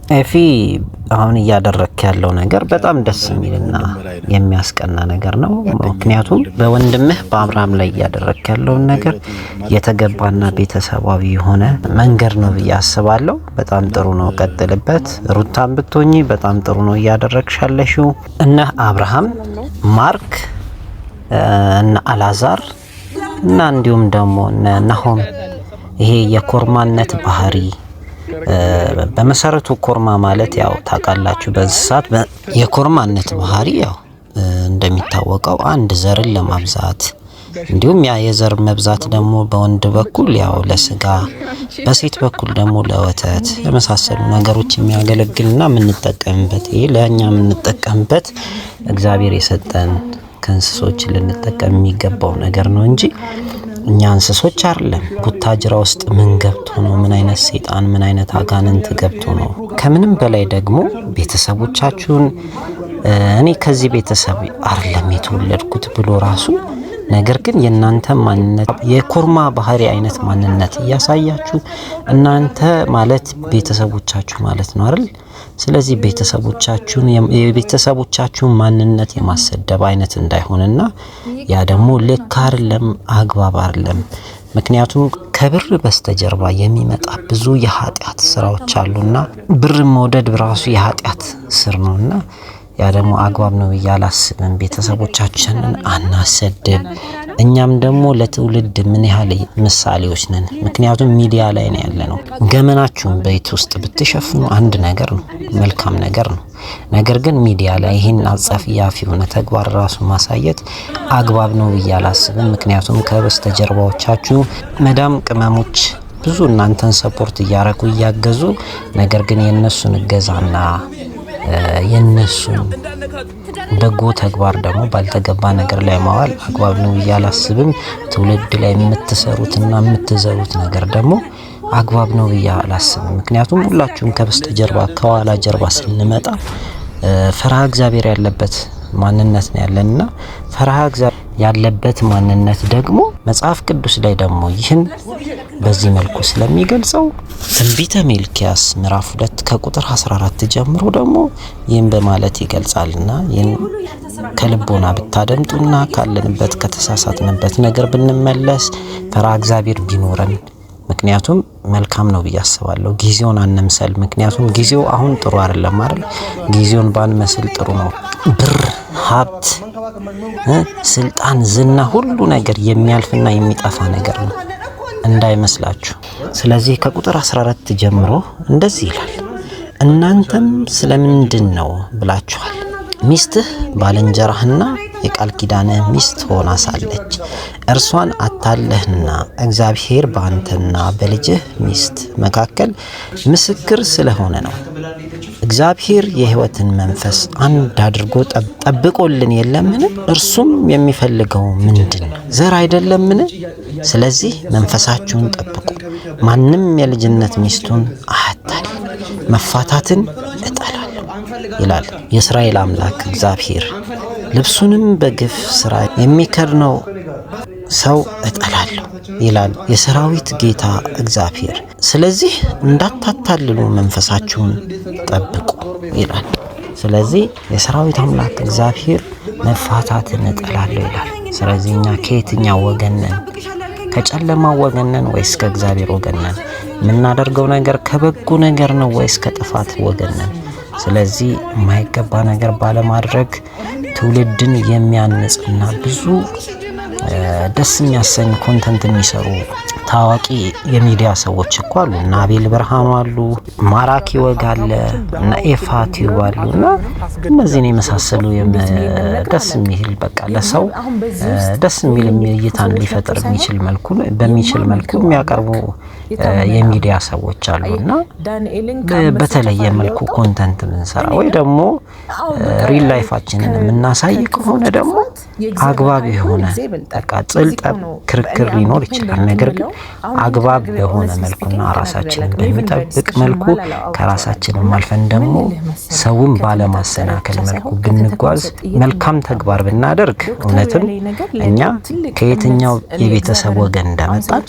ኤፊ፣ አሁን እያደረክ ያለው ነገር በጣም ደስ የሚልና የሚያስቀና ነገር ነው። ምክንያቱም በወንድምህ በአብርሃም ላይ እያደረክ ያለውን ነገር የተገባና ቤተሰባዊ የሆነ መንገድ ነው ብዬ አስባለሁ። በጣም ጥሩ ነው፣ ቀጥልበት። ሩታን ብትሆኚ በጣም ጥሩ ነው እያደረግሽ ያለሽው። እነ አብርሃም፣ ማርክ፣ እነ አላዛር እና እንዲሁም ደግሞ እነ ናሆም ይሄ የኮርማነት ባህሪ፣ በመሰረቱ ኮርማ ማለት ያው ታውቃላችሁ በእንስሳት የኮርማነት ባህሪ ያው እንደሚታወቀው አንድ ዘርን ለማብዛት፣ እንዲሁም ያ የዘር መብዛት ደግሞ በወንድ በኩል ያው ለስጋ፣ በሴት በኩል ደግሞ ለወተት የመሳሰሉ ነገሮች የሚያገለግልና የምንጠቀምበት፣ ይሄ ለእኛ የምንጠቀምበት እግዚአብሔር የሰጠን ከእንስሶች ልንጠቀም የሚገባው ነገር ነው እንጂ እኛ እንስሶች አይደለም። ቡታጅራ ውስጥ ምን ገብቶ ነው? ምን አይነት ሰይጣን፣ ምን አይነት አጋንንት ገብቶ ነው? ከምንም በላይ ደግሞ ቤተሰቦቻችሁን እኔ ከዚህ ቤተሰብ አይደለም የተወለድኩት ብሎ ራሱ፣ ነገር ግን የእናንተ ማንነት የኮርማ ባህሪ አይነት ማንነት እያሳያችሁ፣ እናንተ ማለት ቤተሰቦቻችሁ ማለት ነው አይደል? ስለዚህ ቤተሰቦቻችሁን፣ የቤተሰቦቻችሁን ማንነት የማሰደብ አይነት እንዳይሆንና ያ ደግሞ ልክ አይደለም፣ አግባብ አይደለም። ምክንያቱም ከብር በስተጀርባ የሚመጣ ብዙ የኃጢአት ስራዎች አሉና ብር መውደድ ራሱ የኃጢአት ስር ነውና ያ ደግሞ አግባብ ነው ብዬ አላስብም። ቤተሰቦቻችንን አናሰድብ። እኛም ደግሞ ለትውልድ ምን ያህል ምሳሌዎች ነን? ምክንያቱም ሚዲያ ላይ ነው ያለነው። ገመናችሁን ቤት ውስጥ ብትሸፍኑ አንድ ነገር ነው፣ መልካም ነገር ነው። ነገር ግን ሚዲያ ላይ ይህን አጸያፊ የሆነ ተግባር ራሱ ማሳየት አግባብ ነው ብዬ አላስብም። ምክንያቱም ከበስተጀርባዎቻችሁ መዳም ቅመሞች ብዙ እናንተን support እያረጉ እያገዙ፣ ነገር ግን የእነሱን እገዛና የነሱን በጎ ተግባር ደግሞ ባልተገባ ነገር ላይ ማዋል አግባብ ነው ብዬ አላስብም። ትውልድ ላይ የምትሰሩትና የምትዘሩት ነገር ደግሞ አግባብ ነው ብዬ አላስብም። ምክንያቱም ሁላችሁም ከበስተጀርባ ከኋላ ጀርባ ስንመጣ ፈሪሃ እግዚአብሔር ያለበት ማንነት ነው ያለንና ፈሪሃ እግዚአብሔር ያለበት ማንነት ደግሞ መጽሐፍ ቅዱስ ላይ ደግሞ ይህን በዚህ መልኩ ስለሚገልጸው ትንቢተ ሚልኪያስ ምዕራፍ 2 ከቁጥር 14 ጀምሮ ደግሞ ይህን በማለት ይገልጻልና ይህን ከልቦና ብታደምጡና ካለንበት ከተሳሳትንበት ነገር ብንመለስ፣ ፈሪሃ እግዚአብሔር ቢኖረን ምክንያቱም መልካም ነው ብዬ አስባለሁ። ጊዜውን አንምሰል። ምክንያቱም ጊዜው አሁን ጥሩ አይደለም አይደል? ጊዜውን ባንመስል ጥሩ ነው። ብር፣ ሀብት፣ ስልጣን፣ ዝና ሁሉ ነገር የሚያልፍና የሚጠፋ ነገር ነው እንዳይመስላችሁ። ስለዚህ ከቁጥር 14 ጀምሮ እንደዚህ ይላል። እናንተም ስለምንድን ነው ብላችኋል። ሚስትህ ባልንጀራህና የቃል ኪዳንህ ሚስት ሆና ሳለች እርሷን አታለህና እግዚአብሔር በአንተና በልጅህ ሚስት መካከል ምስክር ስለሆነ ነው። እግዚአብሔር የሕይወትን መንፈስ አንድ አድርጎ ጠብቆልን የለምን? እርሱም የሚፈልገው ምንድን ነው? ዘር አይደለምን? ስለዚህ መንፈሳችሁን ጠብቁ። ማንም የልጅነት ሚስቱን አያታል፣ መፋታትን እጠላለሁ ይላል የእስራኤል አምላክ እግዚአብሔር። ልብሱንም በግፍ ስራ የሚከድነው ሰው እጠላለሁ ይላል የሰራዊት ጌታ እግዚአብሔር። ስለዚህ እንዳታታልሉ መንፈሳችሁን ጠብቁ ይላል። ስለዚህ የሰራዊት አምላክ እግዚአብሔር መፋታትን እጠላለሁ ይላል። ስለዚህ እኛ ከየትኛው ወገን ነን? ከጨለማው ወገን ነን ወይስ ከእግዚአብሔር ወገን ነን? የምናደርገው ነገር ከበጎ ነገር ነው ወይስ ከጥፋት ወገን ነን? ስለዚህ የማይገባ ነገር ባለማድረግ ትውልድን የሚያንጽና ብዙ ደስ የሚያሰኝ content የሚሰሩ ታዋቂ የሚዲያ ሰዎች እኮ አሉ። እነ አቤል ብርሃኑ አሉ፣ ማራኪ ወግ አለ፣ እነ ኤፋ ቲዩብ አሉ እና እነዚህን የመሳሰሉ ደስ የሚል በቃ ለሰው ደስ የሚል እይታን ሊፈጥር የሚችል መልኩ በሚችል መልኩ የሚያቀርቡ የሚዲያ ሰዎች አሉ እና በተለየ መልኩ content የምንሰራ ወይ ደግሞ real life ኣችንን የምናሳይ ከሆነ ደግሞ አግባብ የሆነ በቃ ጥል፣ ጠብ፣ ክርክር ሊኖር ይችላል። ነገር ግን አግባብ በሆነ መልኩና ራሳችንን በሚጠብቅ መልኩ ከራሳችንም አልፈን ደግሞ ሰውን ባለማሰናከል መልኩ ብንጓዝ፣ መልካም ተግባር ብናደርግ እውነትም እኛ ከየትኛው የቤተሰብ ወገን እንደመጣን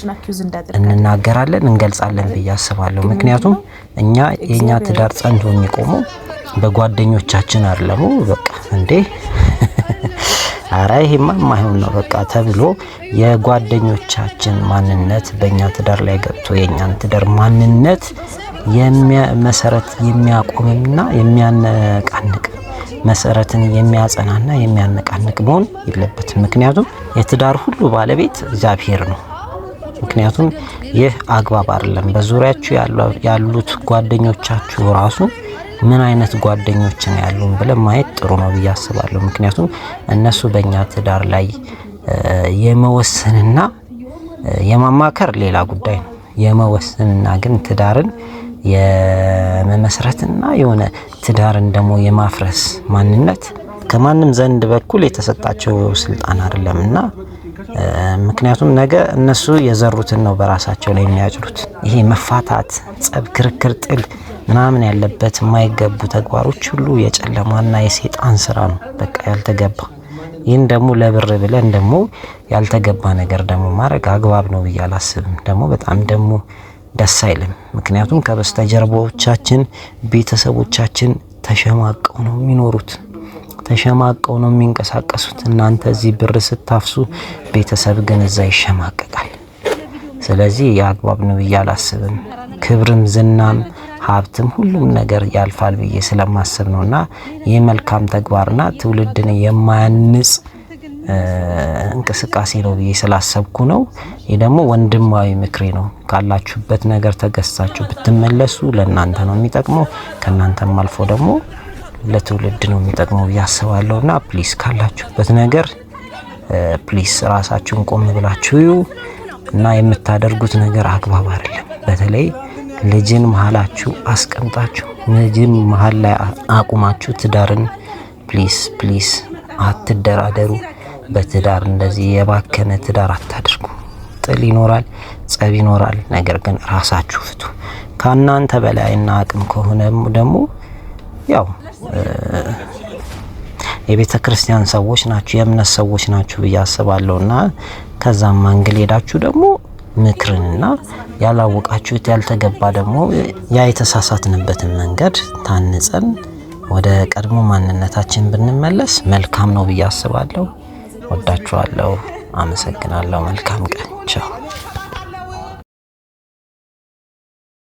እንናገራለን፣ እንገልጻለን ብዬ አስባለሁ። ምክንያቱም እኛ የእኛ ትዳር ጸንቶ የሚቆመው በጓደኞቻችን አይደለም። በቃ እንዴ አረ ይሄማ የማይሆን ነው በቃ ተብሎ የጓደኞቻችን ማንነት በእኛ ትዳር ላይ ገብቶ የእኛን ትዳር ማንነት መሰረት የሚያቆምና የሚያነቃንቅ፣ መሰረትን የሚያጸናና የሚያነቃንቅ መሆን የለበትም። ምክንያቱም የትዳር ሁሉ ባለቤት እግዚአብሔር ነው። ምክንያቱም ይህ አግባብ አይደለም። በዙሪያችሁ ያሉት ጓደኞቻችሁ ራሱ ምን አይነት ጓደኞች ነው ያሉን ብለን ማየት ጥሩ ነው ብዬ አስባለሁ። ምክንያቱም እነሱ በእኛ ትዳር ላይ የመወሰንና የማማከር ሌላ ጉዳይ ነው። የመወሰንና ግን ትዳርን የመመስረትና የሆነ ትዳርን ደግሞ የማፍረስ ማንነት ከማንም ዘንድ በኩል የተሰጣቸው ስልጣን አይደለም እና ምክንያቱም ነገ እነሱ የዘሩትን ነው በራሳቸው ላይ የሚያጭዱት። ይሄ መፋታት፣ ጸብ፣ ክርክር፣ ጥል ምናምን ያለበት የማይገቡ ተግባሮች ሁሉ የጨለማና የሴጣን ስራ ነው። በቃ ያልተገባ፣ ይህን ደግሞ ለብር ብለን ደግሞ ያልተገባ ነገር ደግሞ ማድረግ አግባብ ነው ብዬ አላስብም። ደግሞ በጣም ደግሞ ደስ አይልም። ምክንያቱም ከበስተጀርባዎቻችን ቤተሰቦቻችን ተሸማቀው ነው የሚኖሩት፣ ተሸማቀው ነው የሚንቀሳቀሱት። እናንተ እዚህ ብር ስታፍሱ፣ ቤተሰብ ግን እዛ ይሸማቀቃል። ስለዚህ የአግባብ ነው ብዬ አላስብም። ክብርም ዝናም ሀብትም ሁሉም ነገር ያልፋል ብዬ ስለማስብ ነው እና ይህ መልካም ተግባርና ትውልድን የማያንጽ እንቅስቃሴ ነው ብዬ ስላሰብኩ ነው። ይህ ደግሞ ወንድማዊ ምክሬ ነው። ካላችሁበት ነገር ተገዝታችሁ ብትመለሱ ለእናንተ ነው የሚጠቅመው፣ ከእናንተም አልፎ ደግሞ ለትውልድ ነው የሚጠቅመው ብዬ አስባለሁ እና please ካላችሁበት ነገር please ራሳችሁን ቆም ብላችሁ እዩ እና የምታደርጉት ነገር አግባብ አይደለም። በተለይ ልጅን መሀላችሁ አስቀምጣችሁ፣ ልጅን መሀል ላይ አቁማችሁ ትዳርን please please አትደራደሩ። በትዳር እንደዚህ የባከነ ትዳር አታድርጉ። ጥል ይኖራል፣ ጸብ ይኖራል። ነገር ግን ራሳችሁ ፍቱ። ከእናንተ በላይና አቅም ከሆነ ደግሞ ያው የቤተ ክርስቲያን ሰዎች ናችሁ፣ የእምነት ሰዎች ናችሁ ብዬ አስባለሁ እና ከዛም angle ሄዳችሁ ደግሞ ምክርንና ያላወቃችሁት ያልተገባ ደግሞ ያ የተሳሳትንበትን መንገድ ታንጸን ወደ ቀድሞ ማንነታችን ብንመለስ መልካም ነው ብዬ አስባለሁ። ወዳችኋለሁ። አመሰግናለሁ። መልካም ቀን። ቻው።